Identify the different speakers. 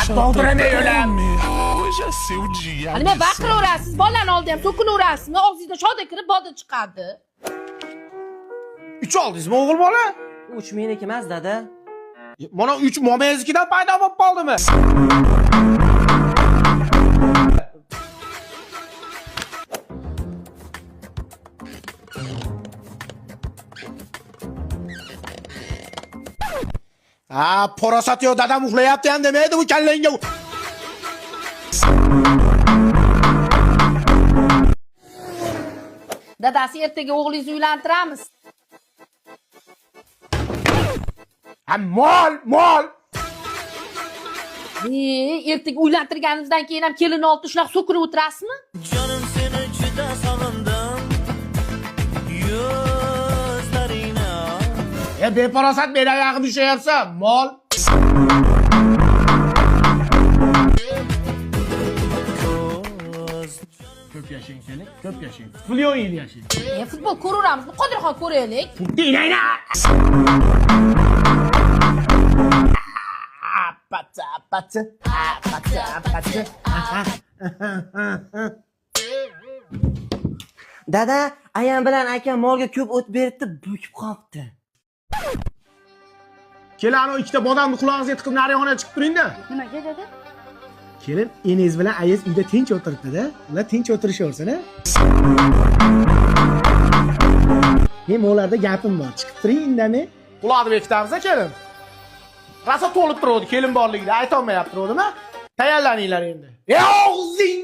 Speaker 1: To'ldiramay.
Speaker 2: Hoje é seu dia.
Speaker 3: Nima baqiraverasiz? Bolani oldi ham so'kinaverasizmi? Og'zingizdan shoda kirib boda chiqadi.
Speaker 1: 3 oldingizmi o'g'il bola?
Speaker 4: 3 meniki emas, dada.
Speaker 1: Mana 3 momangiznikidan paydo bo'lib qoldimi? Ha, parasat yo'q, dadam uxlayapti ham demaydi bu kallangga.
Speaker 3: Dadasi, ertaga o'g'lingizni uylantiramiz.
Speaker 1: Ha, mol, mol.
Speaker 3: Ertaga uylantirganimizdan keyin ham kelin oldi shunaqa so'kinib o'tirasizmi?
Speaker 5: Canım seni juda sog'indim yuzlaringni.
Speaker 1: E, beparasat meni oyog'im ushlayapsan, mol. Ko'p yashang kelin, ko'p yashang. Million yil yashang.
Speaker 3: Futbol ko'raveramizmi? Qodirxon, ko'raylik.
Speaker 1: Inayna. Apata, apata, apata, apata.
Speaker 4: Dada, ayam bilan akam molga ko'p o't beribdi, bukib qopti.
Speaker 1: Kelin, ana ikkita bodamni qulog'ingizga tiqib nariyog'ina chiqib turing-da.
Speaker 6: Nimaga, dada?
Speaker 1: Kelin, eningiz bilan ayiz uyda tinch o'tiribdi-da. Ular tinch o'tirishaversin, a? Men ularda gapim bor. Chiqib turing indamay. Quloqni bekitamiz, kelin. Rosa to'lib turuvdi kelin borligida, aytolmayapti turuvdimi? Tayyorlaninglar endi. Ey og'zing!